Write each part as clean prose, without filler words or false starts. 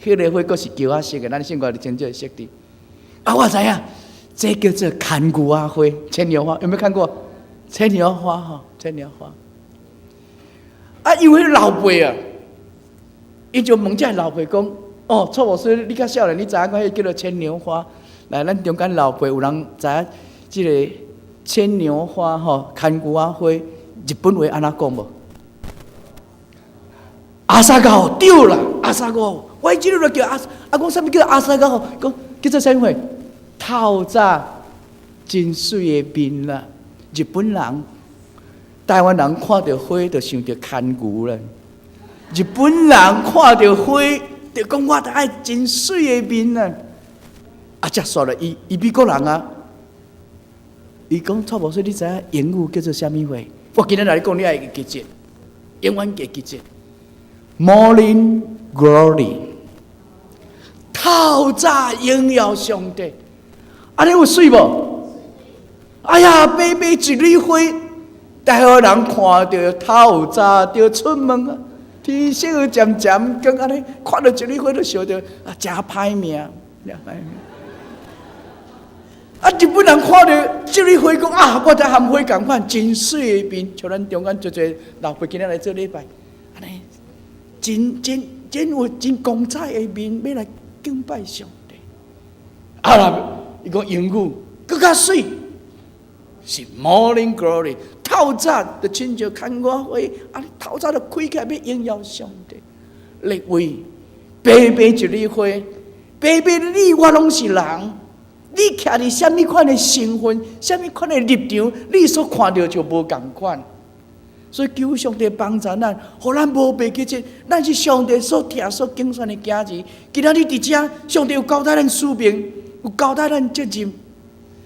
彼个花閣是球仔色的，咱省國真少會識的。啊，我知影，這叫做牽牛仔花，牽牛花有沒有看過？牽牛花吼，牽牛花。啊，因為老輩啊，伊就問這老輩講：哦，蔡牧師，你較少年，你知影講彼叫做牽牛花？來，咱中間老輩有人知影這个牽牛花吼，牽牛仔花，日本話按怎講無？阿薩高對啦，阿薩高，我這个就叫阿啊，講啥物叫阿薩高？講叫做啥物貨？透早真媠的面啦，日本人、台灣人看著花就想著牽牛啦。日本人看著花就講我著愛真媠的面啊！啊，才煞了，伊伊美國人啊，伊講蔡牧師，你知影英語叫做啥物貨？我今日來講，你愛會記得，永遠會記得。Morning Glory，透早榮耀上帝，按呢有媠無？哎呀，白白一蕊花，台灣人看著透早就出門啊，天色漸漸光按呢，看著一蕊花就想著啊，誠歹命，誠歹命。啊，日本人看著這蕊花講啊，我著和花仝款，真媠的面，像咱中間足濟老輩今仔來做禮拜，按呢。真真真有真光彩的面，欲來敬拜上帝。啊啦，伊講英語閣較媠，是 Morning Glory，透早就親像牽牛花，啊，透早就開起來欲榮耀上帝。列位，白白一蕊花，白白你我攏是人，你徛佇啥物款的身份，啥物款的立場，你所看著就無仝款。所以求上帝幫助咱，予咱無袂記得，咱是上帝所疼、所揀選的囝兒。今仔日佇遮，上帝有交代咱使命，有交代咱責任。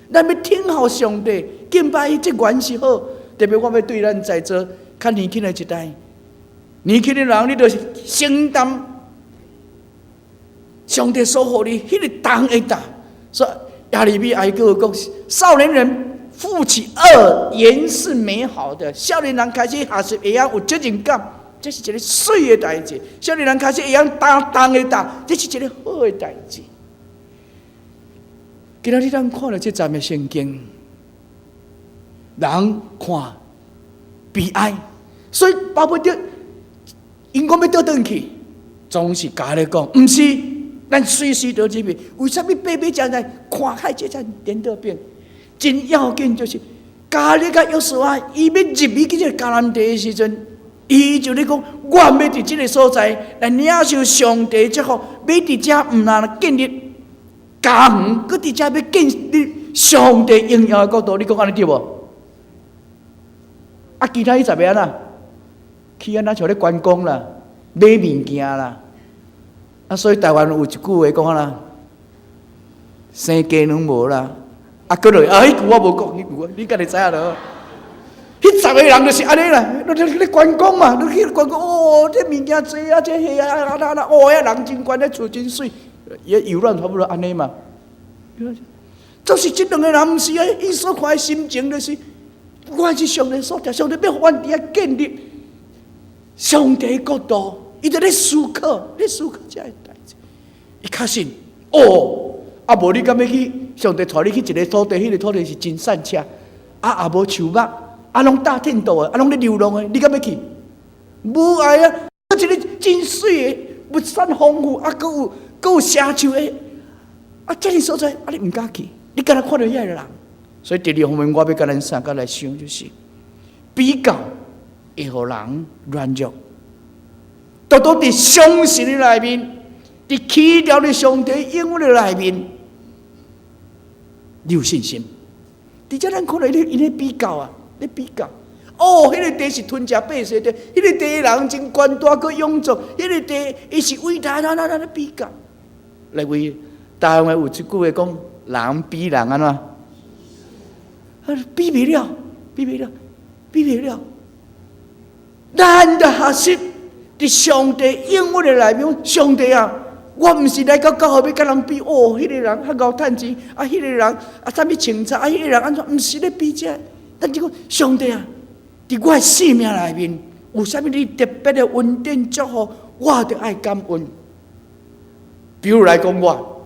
咱欲聽候上帝，敬拜伊，這原是好。特別我欲對咱在座較年輕的一代，年輕的人，你著承擔上帝所予你彼個重的擔。所以耶利米哀歌講，少年人負起軛原是美好的。少年人開始學習會曉有責任感，這是一個媠的代誌。少年人開始會曉擔重的擔，這是一个好的代誌。今仔日咱看著這節的聖經，人看悲哀，所以巴不得𪜶講欲倒轉去，總是共你講，毋是，咱隨時都入去。為啥物白白這樣來看開這盞顛倒餅？真要緊就是，迦勒佮約書亞，伊欲入去這个迦南地的時陣，伊就咧講，我欲佇這个所在來領受上帝祝福，欲佇遮毋但建立家園，閣佇遮欲建立上帝榮耀的國度。你講按呢對無？啊，其他彼十个按怎？去按怎像咧觀光啦，買物件啦。啊，所以台灣有一句話講按怎？生雞卵無啦。啊，閣落啊！彼句我無講，彼句我你家己知影就好。彼十個人就是按呢啦，你你觀光嘛，你去觀光哦，這物件濟啊，這彼啊啊啊啊！哦，遐人真懸，遐厝真媠，伊遊覽差不多按呢嘛。就是這兩個人毋是啊，伊所看的心情就是，我是上帝所疼，上帝欲予阮佇遐建立上帝國度，伊就咧思考，咧思考這个代誌。伊確信，哦，啊無你敢欲去？上帝帶你去一个土地，彼个土地是真散赤，啊也無樹木，啊攏搭天道的，啊攏咧流浪的，你敢欲去？無愛啊！一个真媠的，物產豐富，啊，閣有閣有社樹的，啊，這个所在，啊，你毋敢去，你敢若看著遐个人。所以第二方面，我欲共咱三個來想，就是比較會予人軟弱，獨獨佇相信的內面，佇期待的上帝應允的內面，你有信心。佇遮咱看著𪜶咧比較啊，咧比較。哦，彼个地是吞食百姓的，彼个地的人真權大，閣勇壯，彼个地伊是偉大，咱咱咱咧比較。來位台灣有一句話講：人比人按怎？啊，比袂了，比袂了，比袂了。咱著學習佇上帝應允的內面，上帝啊，我毋是來到教會欲共人比，哦，彼个人較𠢕趁錢，啊，彼个人啊，啥物穿著，啊，彼个人按怎？毋是咧比這个，咱就講上帝啊，佇我的生命內面有啥物你特別的恩典祝福，我著愛感恩。比如來講，我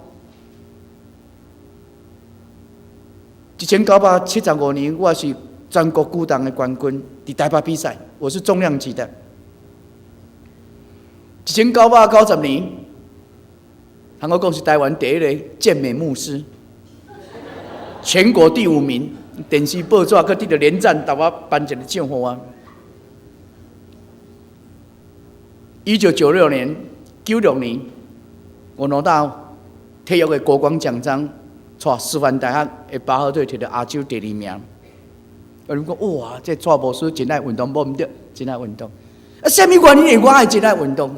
1975年，我是全國舉重的冠軍，佇台北比賽，我是重量級的。1990年，通我講是台灣第一个健美牧師，全國第五名，電視報紙閣得著連戰，台我頒一個獎予我。1996年，96年，我拿到體育的國光獎章，帶師範大學的拔河隊摕著亞洲第二名。有人講，哇，這蔡牧師真愛運動，無毋對，真愛運動。啊，啥物原因會我愛真愛運動？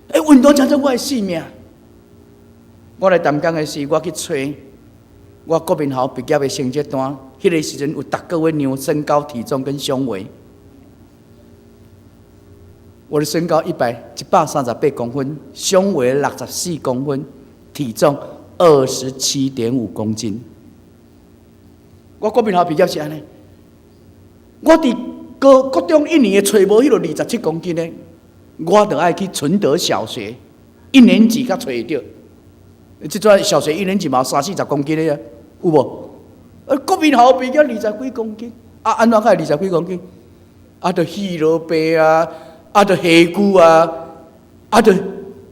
欸，運動成做我的性命。我來淡江的時，我去揣我國民校畢業的成績單，彼個時陣有逐個月量身高、體重跟胸圍。我的身高138公分，胸圍64公分，體重27.5公斤。我國民校畢業是按呢，我佇高國中一年的揣無彼落27公斤的，我就愛去純德小學一年級才揣會著。這陣小學一年級嘛有三四十公斤的啊，有無？啊，國民校畢業20幾公斤，啊，按怎才會二十幾公斤？啊，著戲落病啊，啊，著下久啊，啊，著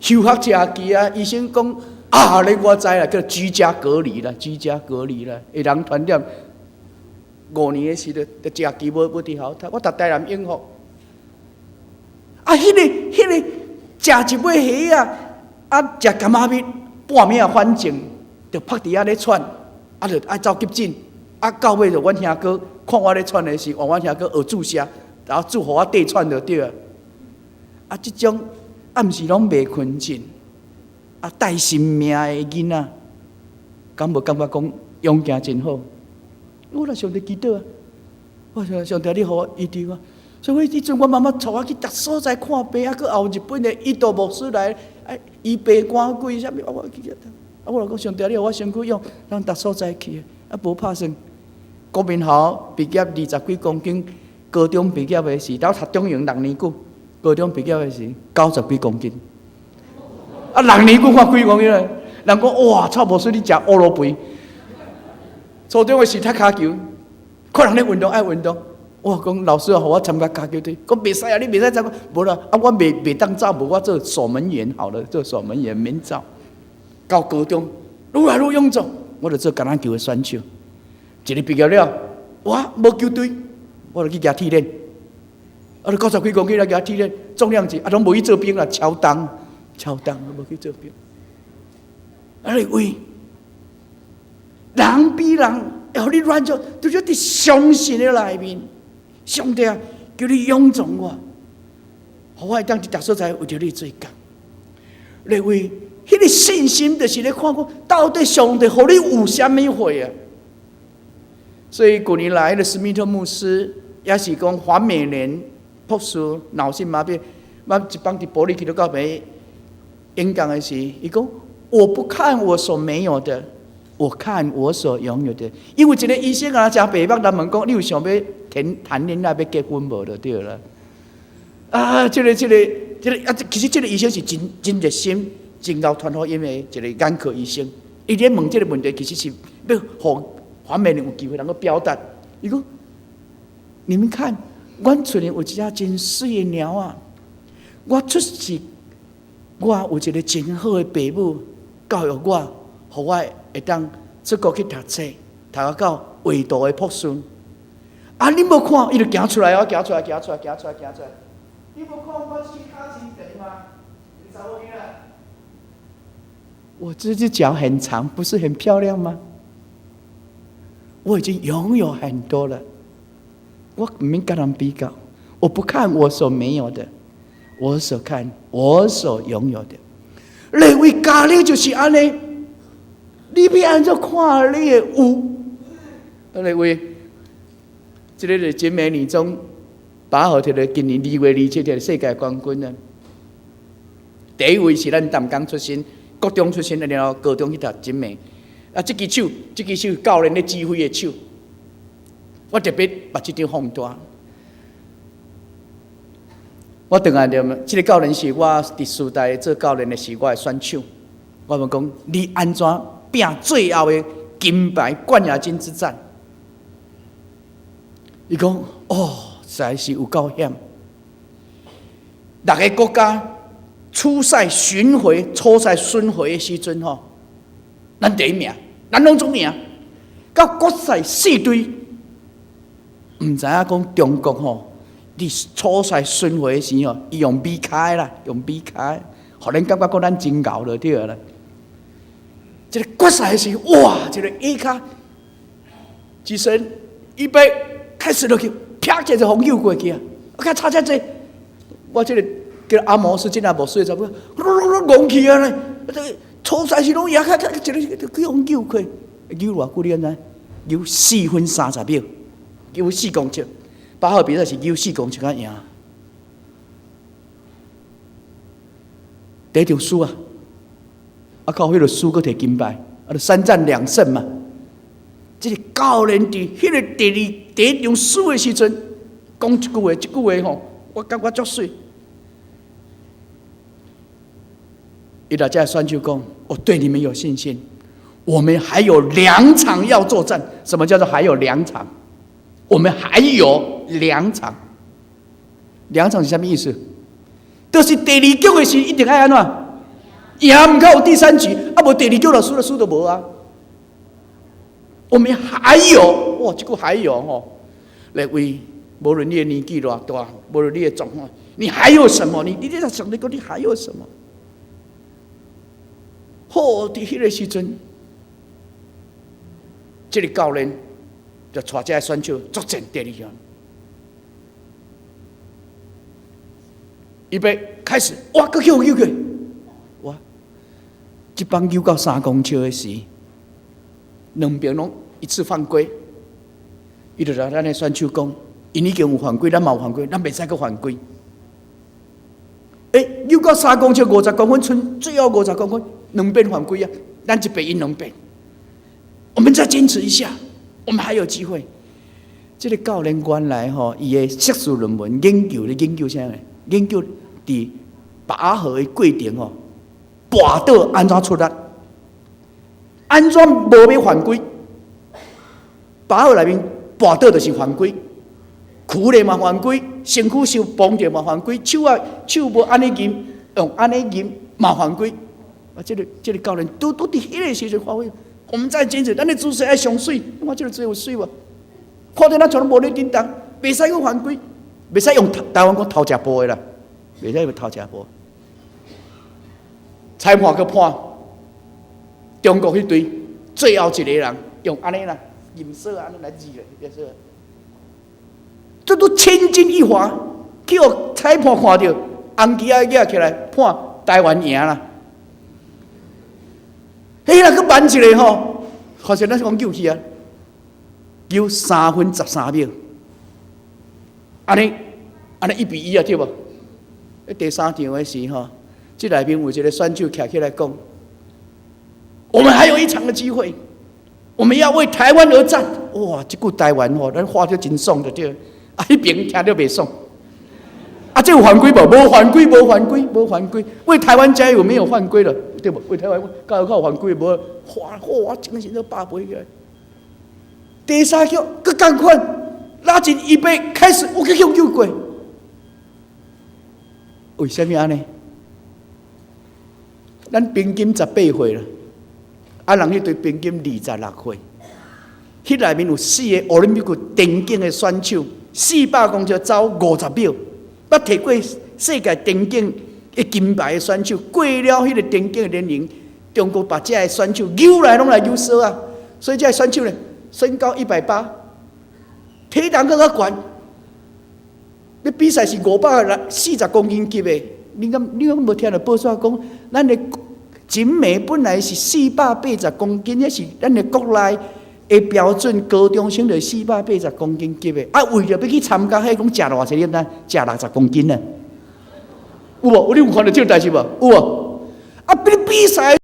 休學食期啊。醫生講啊，你我知啦，叫居家隔離啦，居家隔離啦，會人傳染。5年的時陣，就食期無佇校讀，我讀台南永福。啊，彼個食一尾蝦仔，啊，食柑仔蜜，半暝啊反症，就趴佇遐咧喘，啊，就愛走急診。啊，到尾就阮兄哥看我咧喘的時，換阮兄哥學注射，然後注予我綴喘就對啊。啊，這種暗時攏袂睏醒，啊，帶心命的囡仔，敢無感覺講勇健真好？我來上帝祈禱啊！我說上帝，你予我醫治我。所以，彼陣我媽媽帶我去逐所在看病，啊，閣後日本的伊多牧師來，啊，醫病趕鬼啥物，我去啊，我就講上帝，你予我身軀勇，咱逐所在去，啊，無拍算。國民校畢業二十幾公斤，高中畢業的時，到讀中營6年久，高中畢業的時90幾公斤。啊，六年久看幾公斤咧？人講哇，蔡牧師你食烏羅肥。初中的時踢跤球，看人咧運動愛運動，我講老師啊，予我參加跤球隊，講袂使啊，你袂使參加，無啦，啊我袂當走，無我做守門員好了，做守門員免走。到高中愈來愈踴壯，我就做橄欖球的選手。一日畢業了，我無球隊，我就去舉鐵鏈，啊，就90幾公斤來舉鐵鏈，重量級，啊，攏無去做兵啦，超重，超重，無去做兵。啊，你為人比人，會予你軟弱，就是佇相信的內面，上帝啊，求你勇壯我，予我會當佇逐所在為著你做工。你為彼個信心，就是咧看講，到底上帝予你有啥物貨啊？所以舊年來彼個史密特牧師，也是講黃美蓮博士腦性麻痹，我一幫佇保利基督教會演講的時，伊講：我不看我所沒有的，我看我所擁有的。因為一個醫生啊，誠白目，人問講，你有想欲談談戀愛欲結婚無？就對啦。啊，這個啊，其實這個醫生是真真熱心、真𠢕傳福音的一個眼科醫生。伊咧問這個問題，其實是欲予黃美玲有機會能夠表達。伊講：你們看，阮厝裡有一隻真媠的貓仔，我出世，我有一個真好的爸母教育我，予我會當出國去讀冊，讀到畫圖的博士。啊！你無看，伊就行出來哦，行出來，行出來，行出來，行出來。你無看我手跤真長嗎？你查某囡仔，我這隻腳很長，不是很漂亮嗎？我已經擁有很多了，我毋免佮人比較，我不看我所沒有的，我所看我所擁有的。利未迦勒就是按呢，你欲按怎看你的有？利未，這个是景美女中拔河摕著今年2月27摕世界冠軍啊！第一位是咱淡江出身，國中出身的，然後高中去讀景美。啊，這支手教練咧指揮的手，我特別把這張放大。我轉來就，這个教練是我佇師大做教練的時，我的選手。我問講，你按怎拼最後的金牌冠亞軍之戰？伊講哦，實在是有夠險。六个國家初賽巡迴、初賽巡迴的時陣吼，咱第一名，咱攏總贏。到決賽四隊，毋知影講中國吼，佇初賽巡迴時吼，伊用米跤的啦，用米跤的，予咱感覺講咱真𠢕就對啦。這个決賽時，哇！這个下跤，主持人預備開始落去，啪！一個風扭過去啊！啊，較差遮濟，我這个叫阿摩斯，這若無水查某，戆去啊！這个初賽時攏贏，較較一个去予扭過，扭偌久你敢知？扭4分30秒，扭4公尺。八號比賽是扭4公尺才贏。第一場輸啊！啊靠！彼个輸閣提金牌，啊，就3戰2勝嘛。這个教練佇彼个第二第一場輸的時陣，講一句話，這句話吼，我感覺足媠。伊來遮選手講：我對你們有信心，我們還有兩場要作戰。什麼叫做還有兩場？我們還有兩場，兩場是啥物意思？就是第二局的時一定愛按怎贏，毋較有第三局，啊無第二局就輸了，輸就無啊。我們還有，哇，這個還有吼，來為無論你的年紀偌大，無論你的狀況，你還有什麼？你在想你講你還有什麼？好，佇彼个時陣，這个教練就帶這个選手作戰第二場。預備開始，哇！閣去予扭過，哇！這幫扭到3公尺的時，兩邊攏一次犯規，伊就來咱的選手講，𪜶已經有犯規，咱嘛有犯規，咱袂使閣犯規。欸，扭到3公尺50公分，賰最後50公分，兩邊犯規啊！咱一邊𪜶兩邊，我們再堅持一下，我們還有機會。這个教練原來吼，伊的碩士論文研究咧研究啥呢？研究佇拔河的過程吼，跋倒按怎出力？按怎無欲犯規？拔河內面跋倒就是犯規，跍咧嘛犯規，身軀受碰著嘛犯規，手啊手無按呢撳，用按呢撳嘛犯規。啊，這个教練拄拄佇彼个時陣發揮，我們再堅持，咱的姿勢愛上媠，我這个姿勢有媠無？看著咱全無咧振動，袂使閣犯規，袂使用台灣講偷食步的啦，袂使用偷食步。裁判閣判中國彼隊最後一个人用按呢啦，銀色按呢來字咧，色。這都千鈞一髮，去予裁判看著，紅旗仔舉起來判台灣贏啦。彼啦，閣慢一个吼，發現咱是講扭去啊，扭3分13秒，按呢按呢1比1啊，對無？第三場的時吼，這內面有一个選手徛起來講：我們還有一場的機會，我們要為台灣而戰。哇！這句台灣吼，咱話就真爽就對。啊，彼邊聽著袂爽。啊，這有犯規無？無犯規，無犯規，無犯規。為台灣加油，沒有犯規了，對無？為台灣加油，較有犯規無？哇！我精神都百倍起來。第三局閣仝款，拉進預備開始，我去向扭過。為啥物按呢？咱平均18歲啦，啊，人彼隊平均26歲。彼內面有四个奧林匹克田徑的選手，400公尺走50秒，捌提過世界田徑的金牌的選手，過了彼个田徑的年齡，中國把這个選手扭來攏來扭鎖啊！所以這个選手呢，身高180，體重閣較懸。你比賽是540公斤級的，你敢無聽著報紙講，咱的錦美本來是480公斤，彼是咱的國內的標準，高中生就480公斤級的。啊，為著欲去參加，彼講食偌濟，你知？食60公斤呢？有無？你有看著這个代誌無？有無？啊，比比賽。